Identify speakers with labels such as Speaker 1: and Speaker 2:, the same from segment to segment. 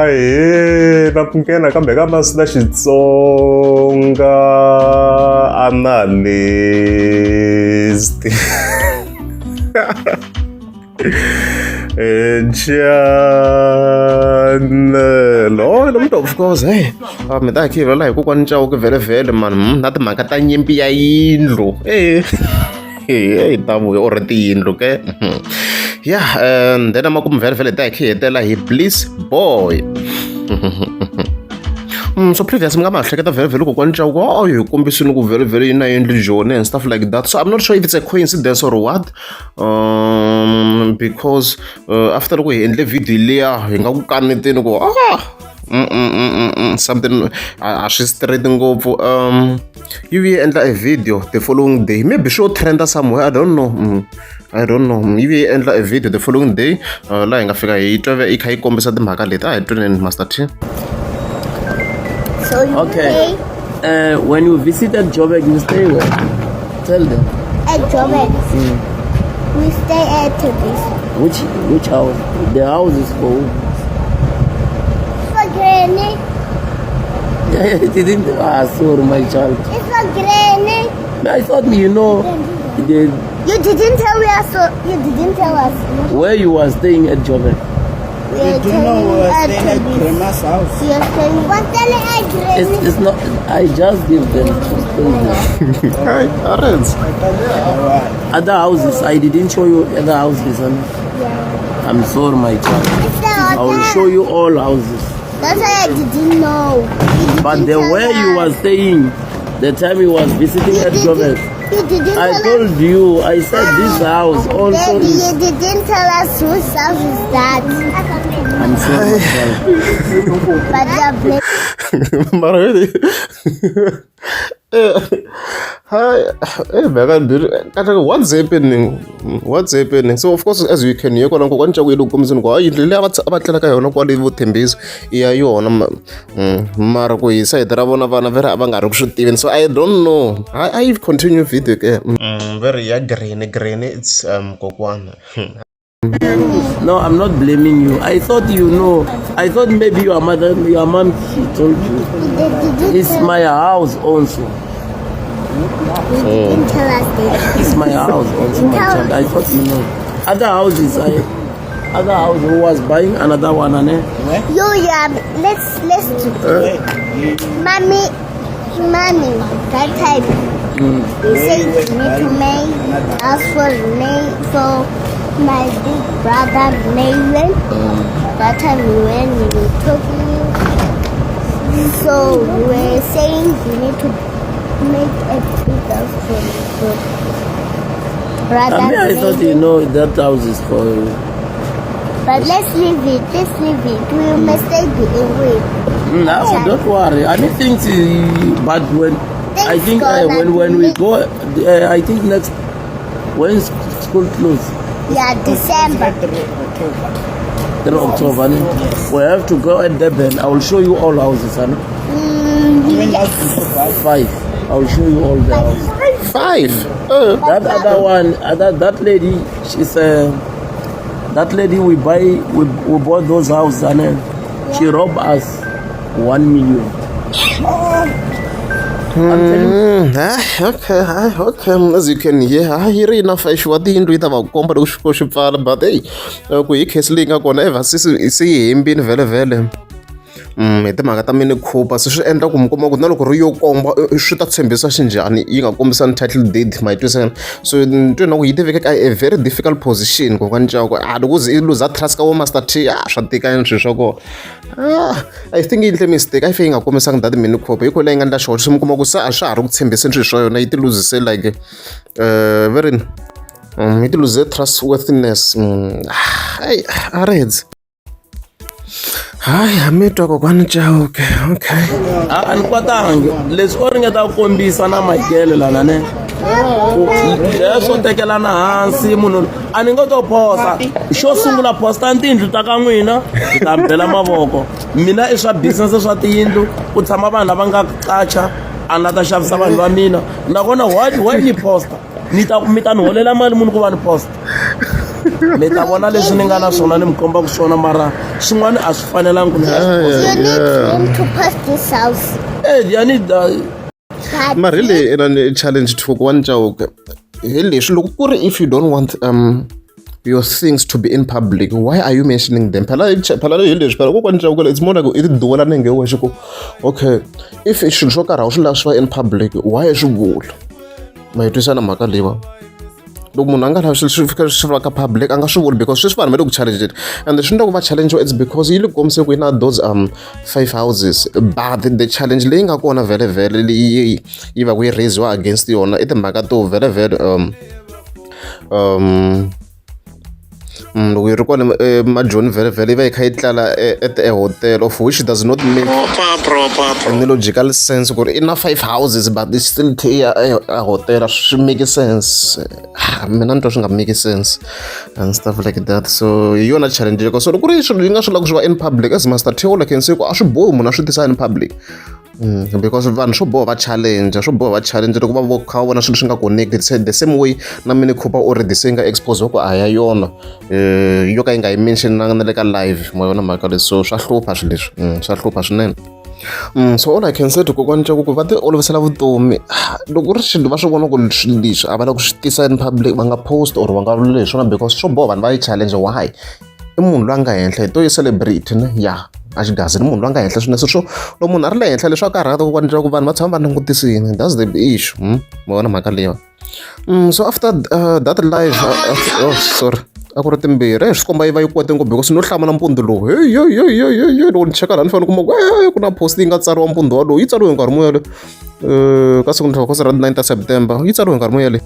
Speaker 1: Ahee, na pfukela kambe ka Master Xitsonga Analyst. Channel. Oh, lo muntu of course, hey. Ah, mi ta hi la hi kokwani Chauke vhele vhele man, na timhaka ta nyimpi ya yindlu. Eh. Hey, ta vuya or tiyindlu ke. Yeah, and then amakumu vhele vhele ta hi hetela hi Bliss Boy. So previous mi nga ma hleketa vhele vhele kokwani Chauke oh hi kombisini ku vhele vhele yi na yindlu joni and stuff like that. So I'm not sure if it's a coincidence or what. Because after loko hi endle video liya hi nga ku kaneteni ku ah something a swi straight ngopfu yi vuye endla a video the following day maybe swo trenda somewhere I don't know I don't know yi vuye endla a video the following day laha hi nga fika hi twa yi kha yi kombisa timhaka leti a hi tweneni Master T.
Speaker 2: So you
Speaker 3: Okay.
Speaker 2: stay
Speaker 3: When you visited Joburg, you stay where? Tell them.
Speaker 2: At Joburg. We stay at this.
Speaker 3: Which house? The house is for who?
Speaker 2: For granny.
Speaker 3: Didn't ah sorry, my child.
Speaker 2: It's for granny.
Speaker 3: I thought you know the
Speaker 2: You didn't tell us. So you didn't tell us.
Speaker 3: Where you were staying at Joburg.
Speaker 2: We are
Speaker 4: Did you know we were
Speaker 2: staying
Speaker 4: staying
Speaker 2: at
Speaker 4: at
Speaker 2: this.
Speaker 4: Grandma's house?
Speaker 2: We are staying. What's staying at
Speaker 3: It's,
Speaker 2: granny?
Speaker 3: it's not. I just give them to stay there.
Speaker 1: Hi, Arens.
Speaker 4: Alright.
Speaker 3: Other houses, I didn't show you other houses. And
Speaker 2: Yeah.
Speaker 3: I'm sorry, my child.
Speaker 2: It's the
Speaker 3: I will
Speaker 2: hotel.
Speaker 3: show you all houses.
Speaker 2: That's why I didn't know. You didn't
Speaker 3: But the
Speaker 2: tell
Speaker 3: way you
Speaker 2: us.
Speaker 3: were staying, the time you was visiting
Speaker 2: You
Speaker 3: at
Speaker 2: didn't,
Speaker 3: Joburg,
Speaker 2: you didn't
Speaker 3: I
Speaker 2: tell us.
Speaker 3: told you, I said this house also
Speaker 2: Daddy,
Speaker 3: is.
Speaker 2: you didn't tell us whose house is that.
Speaker 3: I'm sorry, my child.
Speaker 2: But the
Speaker 1: Mara hi, eh mhaka kahle, what's happening? What's happening? So of course, as you can hear kwala, kokwani Chauke yi le ku kombiseni ku hayi yindlu leyi a va tlela ka yona kwale vo Thembisa i ya yona mara ku hi sayiti ra vona vana veri a va nga ri ku swi tiveni, so I don't know. I continue video ke ve ri ya granny, granny, it's kokwana.
Speaker 3: No, I'm not blaming you. I thought you know. I thought maybe your mother, your mom, she told you.
Speaker 2: You didn't
Speaker 3: It's
Speaker 2: tell,
Speaker 3: my house also.
Speaker 2: You didn't tell us that.
Speaker 3: It's my house also, my child. I thought you know. Other houses, I, other house who was buying another one, and eh,
Speaker 2: You, yeah, let's do. Mommy, mommy, that time you said you need to make house for me, for my big brother Maylin. That time we went, we were talking. So we were saying you need to make a big house for brother
Speaker 3: I mean, I thought you
Speaker 2: Maylin.
Speaker 3: know that house is for you.
Speaker 2: But let's leave it. Let's leave it. We must stay be angry.
Speaker 3: No, don't worry. I mean, things, but when I
Speaker 2: Thanks
Speaker 3: think
Speaker 2: God
Speaker 3: when we go, I think next when school close,
Speaker 2: Yeah, December.
Speaker 4: 3 October.
Speaker 3: 3 October, ne? We have to go at Durban. I will show you all houses. Ne?
Speaker 2: Yes.
Speaker 3: Five. I will show you all the houses.
Speaker 1: Five.
Speaker 3: That other one, that lady, she's that lady we buy, we bought those houses and then she robbed us 1 million. I'm telling
Speaker 1: Ah, okay, ah, okay. As you can hear, ah, yi ri na five wa tiyindlu yi ta va komba loko xi swi pfala, but hey, ku hi case leyi nga kona ever se yi hembini vhele vhele hi timhaka ta Mini Cooper, se swi endla ku mi kuma ku na loko ri yo komba swi ta tshembisa xinjhani yi nga kombisani title deed, ma yi twisisa? So ni twe na ku yi ti veke ka a very difficult position kokwani Chauke. A loko ze i luza trust ka vo Master T, ah, swa tika swilo swa kona. Ah, I think yi endle mistake, a yi fanele yi nga kombisanga that Mini Cooper, hi ko leyi nga endla xihoxo. Se mi kuma ku se a swa ha ri ku tshembiseni swilo swa yona, yi ti luzise like very yi ti luzise trustworthiness. Ai a ri hedzi hayi, ha mi twa kokwani Chauke, okay.
Speaker 3: A ni kwatangi leswi o ringeta ku kombisa na Michael lana ne ku leswo tekelana hansi munhu a ni nga to posa xo sungula posta ni tiyindlu ta ka n'wina hi ta mi bela mavoko mina i swa business swa tiyindlu ku tshama vanhu lava nga qacha a ni la ta xavisa vanhu va mina nakona why ni posta ni ta mi ta ni holela mali muni ku va ni posta. Mi ta vona leswi ni nga na swona ni mi kombaka swona mara swin'wana a swi fanelangi ku ni nga swi posta.
Speaker 2: You need room to post this house.
Speaker 3: Eh, I need
Speaker 1: Ma really ina ni challenge to kokwani Chauke hi leswi loko ku ri if you don't want your things to be in public why are you mentioning them phela phela hi leswi phela kokwani Chauke it's more like i ti duwela nenge wexe ku okay if swilo swo karhi a wu swi lavi swi va in public why swi vula ma yi twisisa na mhaka leyiwa loko munhu a nga lavi swilo swi fika swi va ka public a nga swi vuli because sweswi vanhu va le ku challenge and swi endla ku va challenge it's because yi le kombise ku yi na those five houses but the challenge leyi nga kona vhele leyi yi va ku yi raise-iwa against yona i timhaka to vhele vhele loko yi ri kona majoni vhele vhele yi va yi kha yi tlala at a hotel of which does not make any logical sense ku ri i na five houses but it's still a hotel swi make sense mina ni twa swi nga make sense and stuff like that so hi yona challenge yoko so loko ku ri swilo yi nga swi lava ku swi va in public as master t all I can say ku a swi bohi munhu a swi tisa in public because vanhu swo boha va challenge swo boha va challenge loko va vo kha va vona swilo swi nga connect the same way na Mini Cooper already se yi nga expose ku a ya yona yo ka yi nga yi mention na le ka live ma yona mhaka leswi so swa hlupha swilo leswi swa hlupha swinene. So all I can say to kokwani Chauke ku va ti olovisela vutomi loko ku ri swilo va swi vona ku swilo leswi a va lavi ku swi tisa in public va nga post or va nga vulavuli hi swona because swo boha vanhu va yi challenge why i munhu loyi a nga henhla hi to yi celebrate ne ya a xigazini i munhu loyi a nga henhla swinene so swo loko munhu a ri le henhla leswi a karhata kokwani Chauke vanhu va tshama va langutisile that's the issue ma vona mhaka leyiwani. So after that live oh sorry a ku ri timbirhi swi komba yi va yi kwate ngopfu because no hlamala mpundzu lowu hey hey hey hey hey hey loko ni cheka laha ni fanele kuma ku hey ku na post yi nga tsariwa mpundzu walowu yi tsariwe hi nkarhi muya le ka siku ni ra 9 ta September yi tsariwe hi nkarhi muya le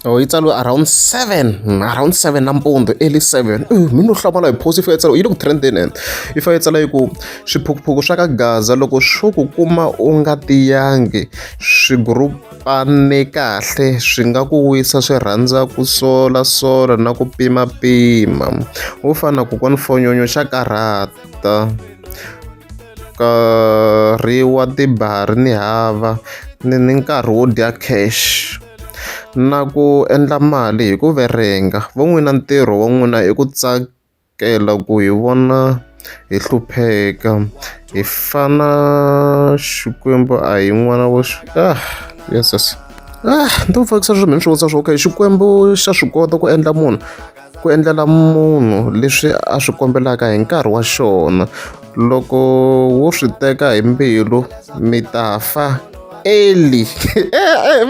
Speaker 1: oh yi tsariwe around 7 around 7 nampundzu early 7 mi no hlamala hi post yi fika yi tsariwa yi le ku trendeni and yi fika yi tsala yi ku swiphukuphuku swa ka Gaza loko swo ku kuma u nga tiyangi swigroup Pane kahle swi nga ku wisa swi rhandza ku solasola na ku pimapima. Wo fana na kokwani Fonyonyo xa karhata. Nkarhi wa tibari ni hava ni ni nkarhi wo dya cash na ku endla mali hi ku verenga. Vo n'wina ntirho wa n'wina i ku tsakela ku hi vona hi hlupheka hi fana Xikwembu a hi n'wana wa ah yes yes ah ni to vutisa swi mina swi vutisa swo okay Xikwembu xa swi kota ku endla munhu ku endlela munhu leswi a swi kombelaka hi nkarhi wa xona loko wo swi teka hi mbilu mi ta fa early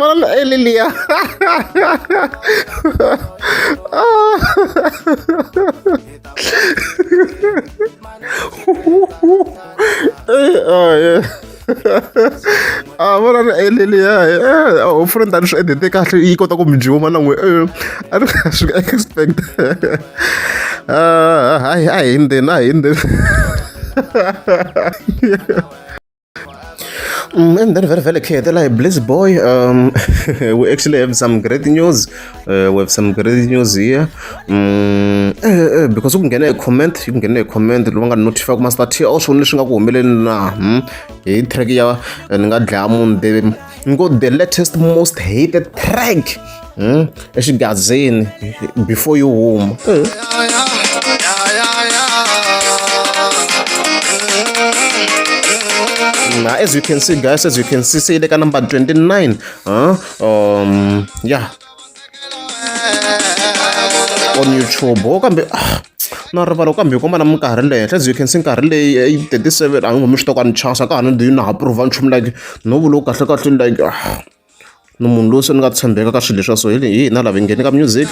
Speaker 1: vona early liya a vona ri early liya u friend a ni swi edite kahle yi kota ku mi juma na n'we a ni swi expect hayi a hi hindzeni a hi hindzeni And then very very khe like Bliss Boy we actually have some great news we have some great news here because ku nghena hi comment yi ku nghena hi comment lowu nga notify ku Master T a wu swi voni leswi nga ku humeleni na hi track ya ni nga dlaya munhu the ngo the latest most hated track exigazini before yi huma Now, as you can see guys, as you can see se yi le ka number 29 huh? Yeah on YouTube oh kambe na rivala kambe yi komba na minkarhi le henhla as you can see nkarhi leyi 37 a ni ngomi swi ta ku a ni chasa ka ha ni na ha prova nchumu like no vula kahle kahle like ni munhu loyi se ni nga tshembeka ka swilo leswiya so hi hina lava hi nghene ka music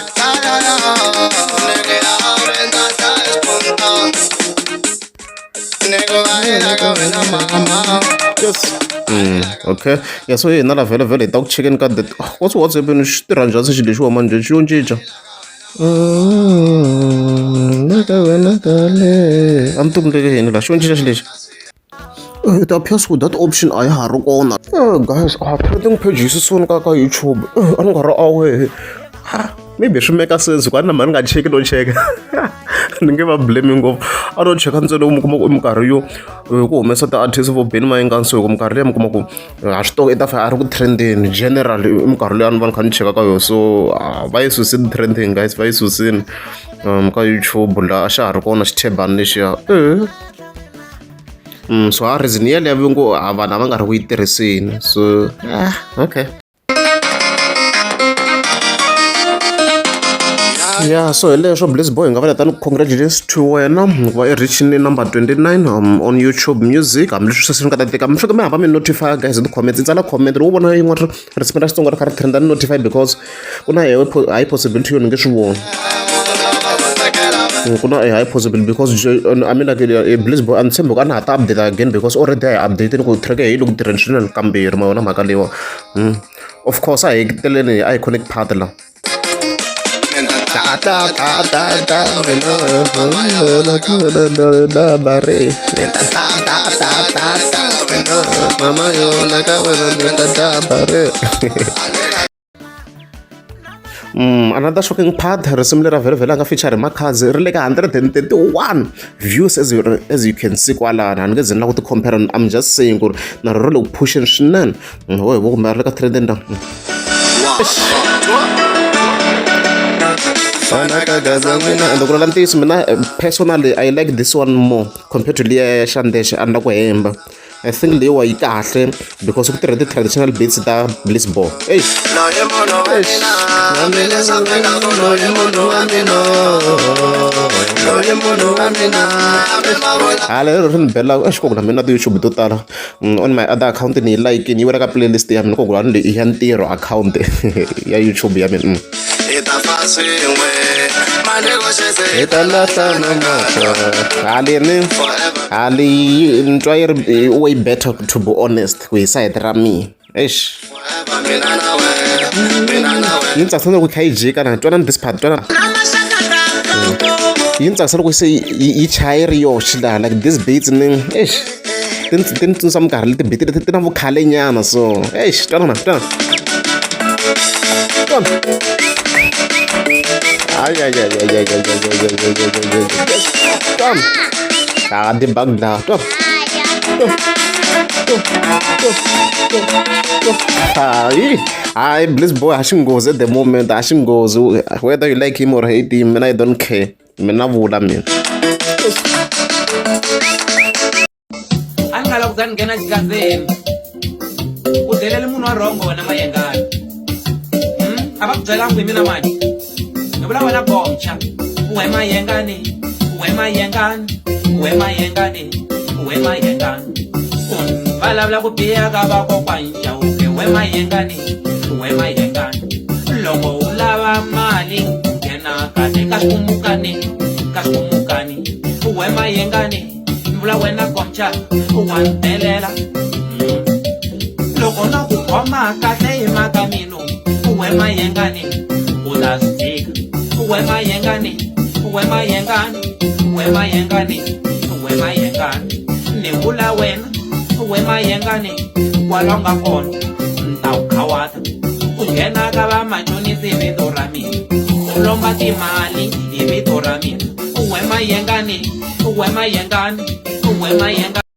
Speaker 1: yes okay ya so hina la vhele vhele hi ta ku chekeni ka the what's WhatsApp ni xi tirha njhani se xilo lexiwa manjhe xi yo cinca a ni tumbuleke yini la xi yo cinca xilo lexi It appears ku that option a ya ha ri kona guys a trending page yi susiwini ka YouTube a ni nga ri aware maybe swi make sense ku a ni na mhani nga cheki no cheka. Ni nge va blame ngopfu. A no cheka ntsena u mi kuma ku i minkarhi yo ku humesa ti-artist vo Benny Mayengani, so hi ku minkarhi liya mi kuma ku ha swi tiva i ta fa a ri ku trendeni general, i minkarhi liya ni va ni kha ni cheka ka yona. So va yi susini trending guys, va yi susini ka YouTube la, a xa ha ri kona xithebani lexiya. So a reason yeleyo va ngo a vanhu a va nga ri ku yi tirhiseni, so okay. Ya, so hi leswo Bliss Boy, hi nga va tani congratulations to wena ku va i reachini number 29 on YouTube Music, hambileswi sweswi ni nga ta tika mi fika mi hamba mi notify guys hi ti-comments. Ni tsala comment loko u vona yin'wana risimu ra Xitsonga ri kha ri trenda, ni notify because ku na high possibility yo ni nge swi voni. Ku na a high possibility because I mean like Bliss Boy a ni tshembi ku a na ha ta update again because already a hi update ni ku track yi le ku tirheni swinene kambirhi ma yona mhaka leyiwa. Of course a hi teleni hi iconic part la. Ta ta ta ta ta ta ta ta ta mama yona ka wena ta ta bare. Another shocking part, risimu leri vhele vhele a nga feature Makhadzi ri le ka 131 views as you can see kwalano. A ni nge ze ni lava ku ti compare, I'm just saying ku ri na ro ri le ku pusheni swinene. Ho hi vo kumbe a ri le ka trending na. Ende ku vula ntiyiso, mina personally I like this one more compared to liya ya Xandexe. A ni la ku hemba, I think leyiwa yi kahle because ku tirha ti-traditional beats ta Bliss Boy. Eish. Eish. Hala lero ri ni bela exikoko na mina ti-YouTube to tala. On my other account ni yi like ni yi wela ka playlist ya mina koko ni leyi ya ntirho account ya YouTube ya mina. Hi ta lahlana mahlo hali ni hali ni twa yi ri way better, to be honest, ku hi side ra mina. Eish, yi ni tsakisa loko yi kha yi jika na twana this part, twana yi ni tsakisa loko se yi chaya yi ri yoxe laha, like this beats ni eish, ti ni tsundzuxa minkarhi leti beat leti ti na vukhale nyana. So eish, twana twana twana, ay ay ay ay ay ay ay ay ay ay ay ay, twana ah debug la, twana. Hayi hayi, Bliss Boy a xi nghozi at the moment, a xi nghozi whether you like him or hate him, mina I don't care, mina vula mina.
Speaker 5: A ni nga lava ku za ni nghena xikandzeni, u delele munhu wa rhongo wena Mayengani. A va ku byelanga hi mina mani, ni vula wena Gomcha. We Mayengani, we Mayengani, we Mayengani, we Mayengani, vulavula ku biha ka vakokwani Chauke. We Mayengani, we Mayengani, loko u lava mali nghena kahle ka xikumukani, ka xikumukani. We Mayengani, ni vula wena Gomcha, wa ntelela loko no ku khoma kahle hi maka mino. We Mayengani, u ta swi tshika. We Mayengani, we Mayengani, we Mayengani, we Mayengani, ni vula wena we Mayengani, kwala u nga kona ni ta ku khawata. U nghena ka vamachonisi vito ra mina, u lomba timali hi vito ra mina. We Mayengani, we Mayengani, we Mayengani.